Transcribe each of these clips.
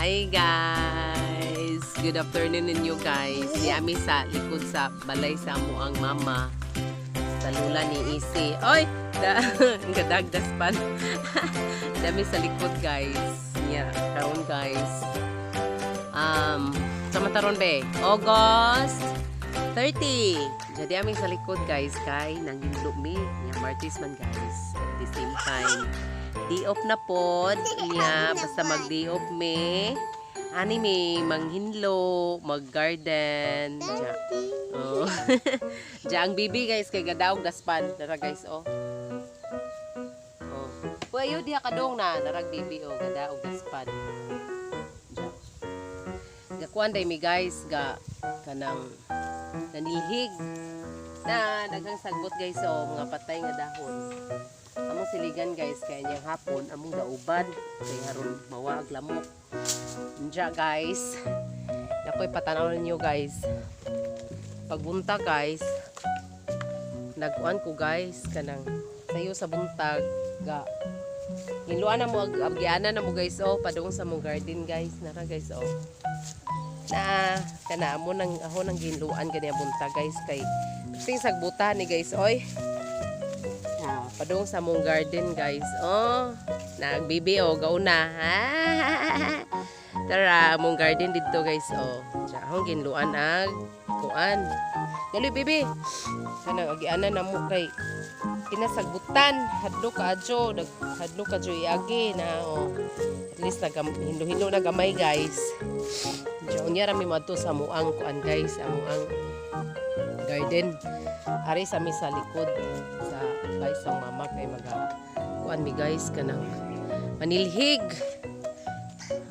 Hi guys! Good afternoon ninyo, guys. Di ami sa likod sa balay sa amoang mama. Sa lula ni Isi. Oy! Da, gadagdas pan. Dami sa likod, guys. Yeah, karon, guys. Sa mataron be, August 30. Jadi aming sa likod, guys, kay nanghinlo mi. Nya Martes man, guys. At the same time, day off na pod. Nya basta mag day off mi. Ani mi manghinlo, mag-garden. Diya. Oh. Diya ang bibi, guys, kay gadaog daspan. Tara, guys, oh. Oh. Puayo diha kadong na narag bibi oh, gadaog daspan. Diya. Gakuan day mi, guys, ga kanang nanilhig na daghang sagbot, guys, oh, mga patay nga dahon. Among siligan, guys, kay niyang hapon among dauban kay haron mawa ag lamok. Diya, guys. Nakoy patanaw ninyo, guys. Pagbunta, guys, nagkuan ko, guys, kanang sayo sa buntag ga hinluan na mo agianan na mo, guys, oh, padung sa mong garden, guys. Nara, guys, oh, na kana amo nang ako nang ginluan gani buntag, guys, kay sing sagbutan ni, guys, oy. Ah, padung sa mong garden, guys, oh. Nagbibi oh, gauna. Tara, mong garden didto, guys, oh. Diya akong ginluan ag kuan. Dali, bibi. Kanang agianan na mo kay kinasagbutan, hadlo ka adyo, nag hadlo ka adyo iagi na, oh. At least nag hilo-hilo na gamay, guys. Diya unya ra mi moadto sa muang kuan, guys, amuang garden. Ari sa mi sa likod sa guys sa mama kay maga kuan mi, guys, kanang manilhig.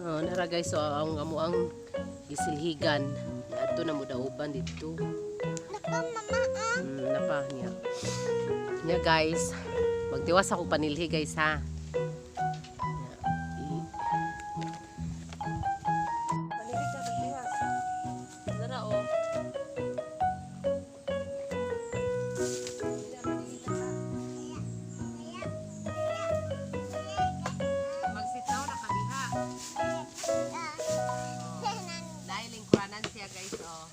Oh, nara, guys, so ang amuang gisilhigan. Adto na mo dauban didto. Napa, mama, ah. Napa niya. Niya, guys, magtiwas ako panilhi, guys, ha. Nya, panilhi ka, magtiwas. Nara oh. Dili, manilhi ka. Magsitaw na kadiha. Dahil lingkuranan siya, guys, oh.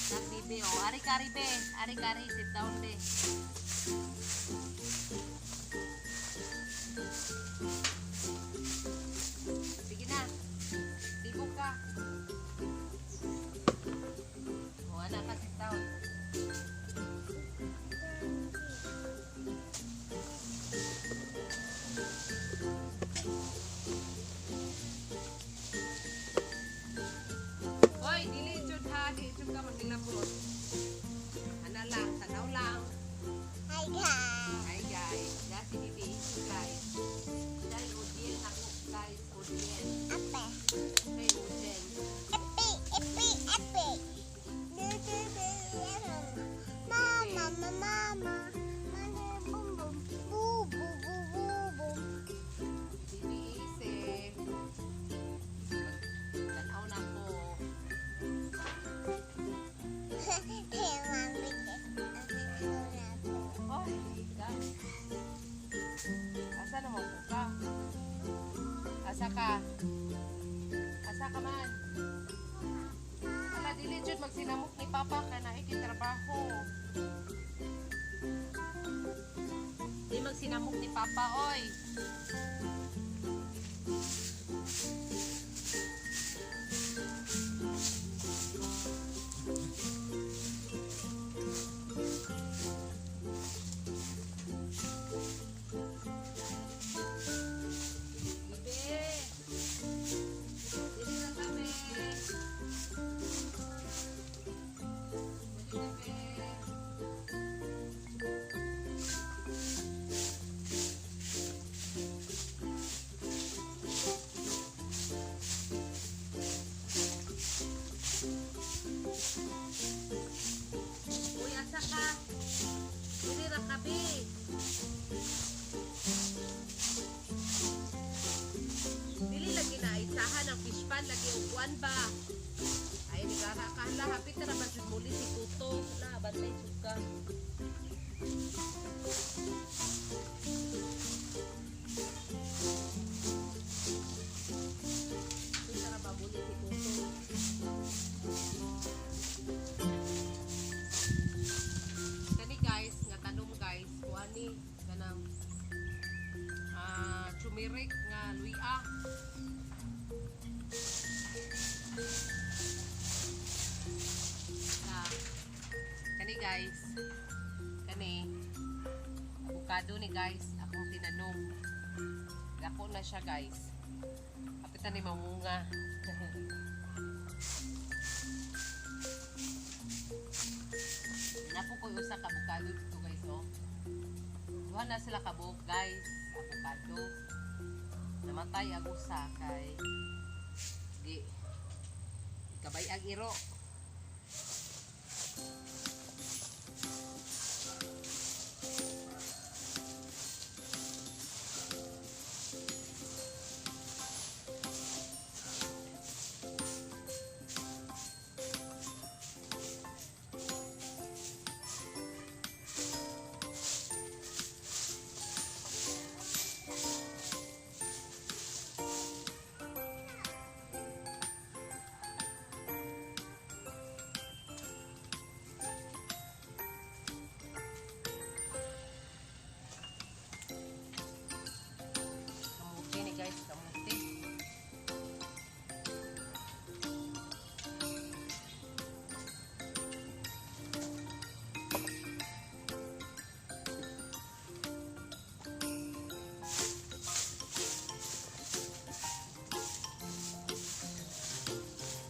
Nagbibi oh. Ari kari be. Ari kari, sit down be. Sige na. Ligo ka. O, anak ka, sit down. Hoy, dili jud ha, di jud ka manghilabot. Ana lang, tanaw lang. Hi guys. Hi guys, da si Bibi, guys. Dahil Odiel ako, guys, Odiel. Ape. Kay Odiel. Epi, epi, epi. Du, du, du, mama, mama, mama. Mama, bum, bum. Bu, bu, bu, bu, bu. Bibi Ise. Tanaw na ko. Kaya mami, Oh, ka. Asa na mo ka? Asa ka? Asa ka man? Ala, dili jud magsinamok ni Papa kay naay trabaho. Di magsinamok ni Papa, oy. Bibi. Dili na kami. Dili, bibi. Uy, asa ka? Dili ra ka, bi. Dili lagi na isahan ang fish pan lagi og kuan ba. Ay, nigara ka hala, hapit na ra ba jud mo Mabuli si Tuto. La, bantay suka. Kinsa ra mabuli si Tuto? Kani guys, nga tanom guys, kuan ni kanang turmeric nga luya. Na kani guys, kani avocado ni guys, akong tinanom. Dako na siya guys. Kapitan ni mamunga. Napo ko usa ka avocado dito guys oh. Duha na sila kabuok guys, avocado. Namatay ang usa kay gi kabay ang iro. Kamuti ni guys, kamuti.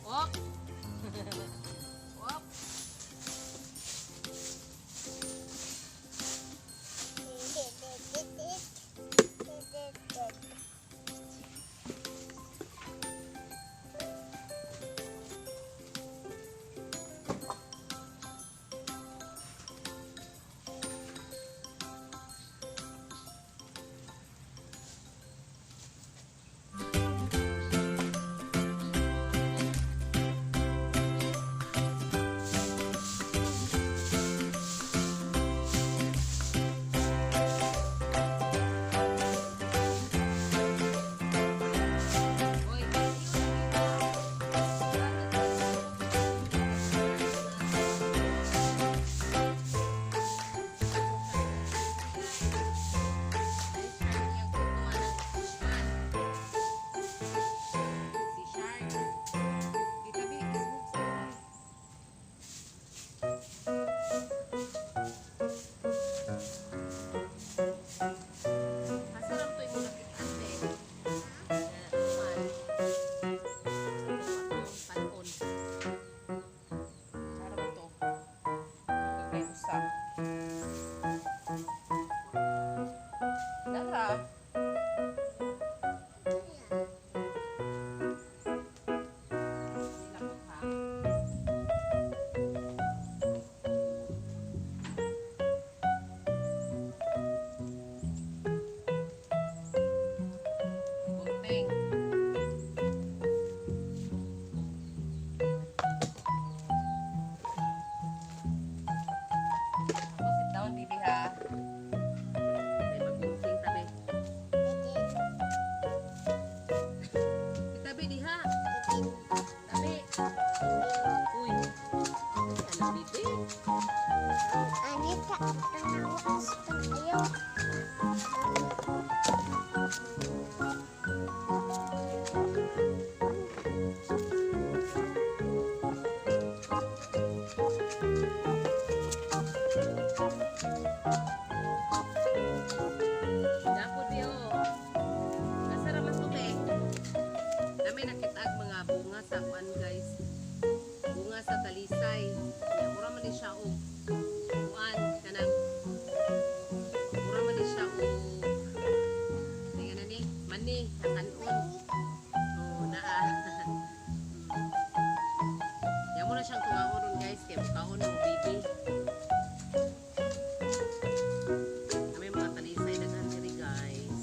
Op. Op. Oy. Si Shark. Itabi, smoke sa. Asa lang to imong nakitaan te? Man. Panon. Sarap to. Kay usa. Dara. Lakot ha. Gunting. Ako, sit down, baby ha. May magunting tabi. Itabi diha. Tabi. Uy. Ano, baby? Anita, tanawa sa ayaw. Dako diyo. Kasara man to kay. Nami nakita ang mga bunga sa kuan guys. Bunga sa talisay. Ya mura man ni siya og kuan kanang mura man ni siya og tingnan na ni mani kanon. Oh, naa. Ya mo na siyang tungaon ron guys kay mukaon ng baby. Kami mga talisay daghan diri guys.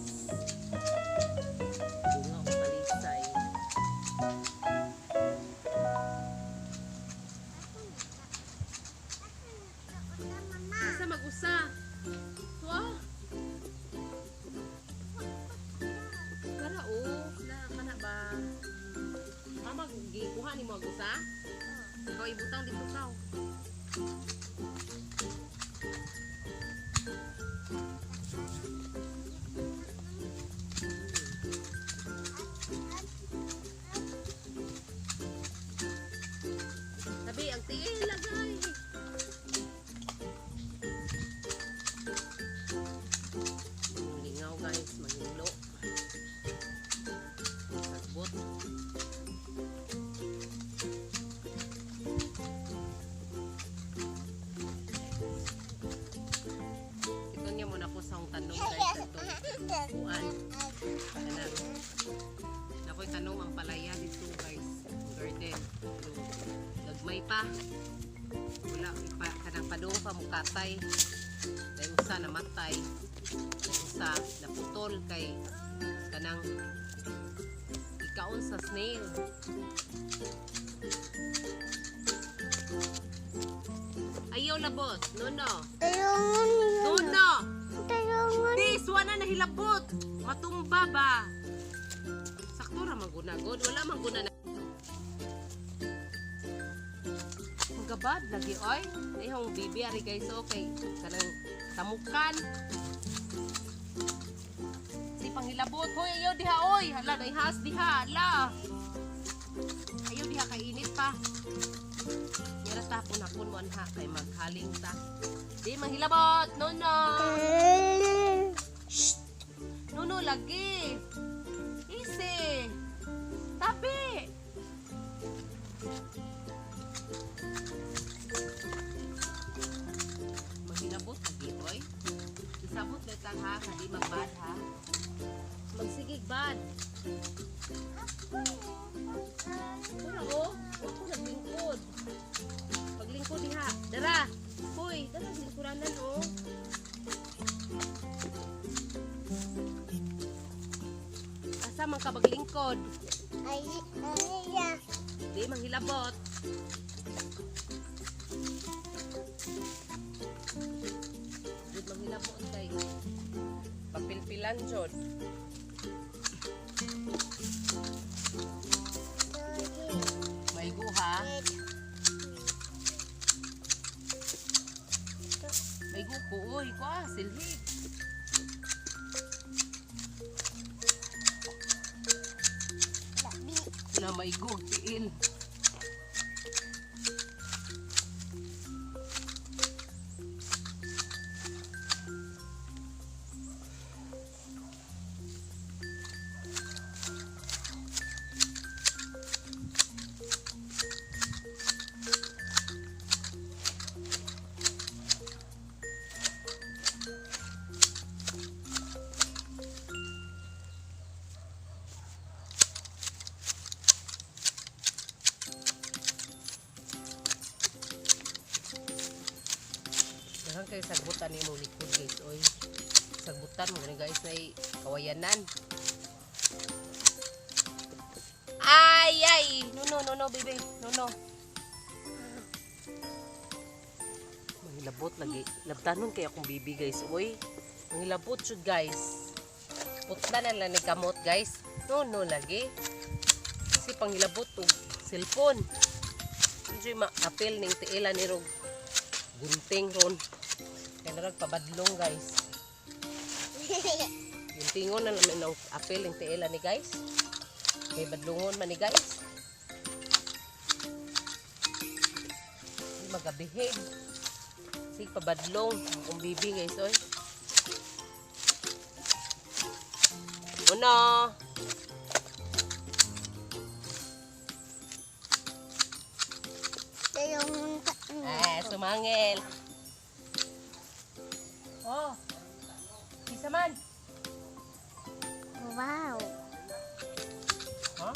Bunga og talisay. usa. Wa. Kana oh, na kana ba? Mama gikuha nimo ang usa? Ikaw ibutang dito kaw. Sabi, ang tiil lagay. Lingaw guys, mangilo. Sagbot. Ito niya muna ko sa tanong guys. Ito. Kuan. Kana. Nakoy tanong ang palaya dito guys. Garden. So, gagmay pa. Wala ipa kanang padung pa mukatay. Dahil usa namatay. Dahil usa naputol kay kanang ikaon sa snail. Ayaw labot. No no. Tulungan No niyo. no. Tulungan. This wala na hilabot. Matumba ba? Sakto ra man guna god. Wala man guna na. Magabad lagi oy. Dihong bibi ari guys okay. Kanang tamukan. Si panghilabot hoy ayaw diha oy. Hala nay has diha. Hala. Ayaw diha kay init pa. Yara ta punakon mo anha kay maghaling ta. Di manghilabot. No no. Shh! No, no, lagi. Easy. Tabi. Maghilabot lagi, oy. Isabot na tang ha, hindi magbad ha. Magsigig bad. Wala oh, ako naglingkod. Paglingkod diha. Dara. Hoy, dara lingkuranan oh. Asa man ka maglingkod? Ay, ay, ya. Di manghilabot. Di manghilabot kay papilpilan jud. Maigo ha. Maigo ko oy, ko ah, silhig. Labi. Na maigo tiil. Daghan kay sagbutan ni mo likod guys oy. Sagbutan mo ni guys nay kawayanan. Ay ay, no no no no baby, no no. Manghilabot lagi. Labtanon kay akong baby guys oy. Manghilabot jud guys. Putla na lang ni kamot guys. No no lagi. Kasi panghilabot og cellphone. Medyo ma-apil ning tiila ni rog gunting ron. Kaya narag pabadlong guys. Guntingon na naman ang apil ning tiila ni guys. Kay badlungon man ni guys. Di magabihig. Sig pabadlong akong bibi guys oy. Uno. Tulungan ka. Eh, sumangil. Oh. Isa man. Wow. Huh?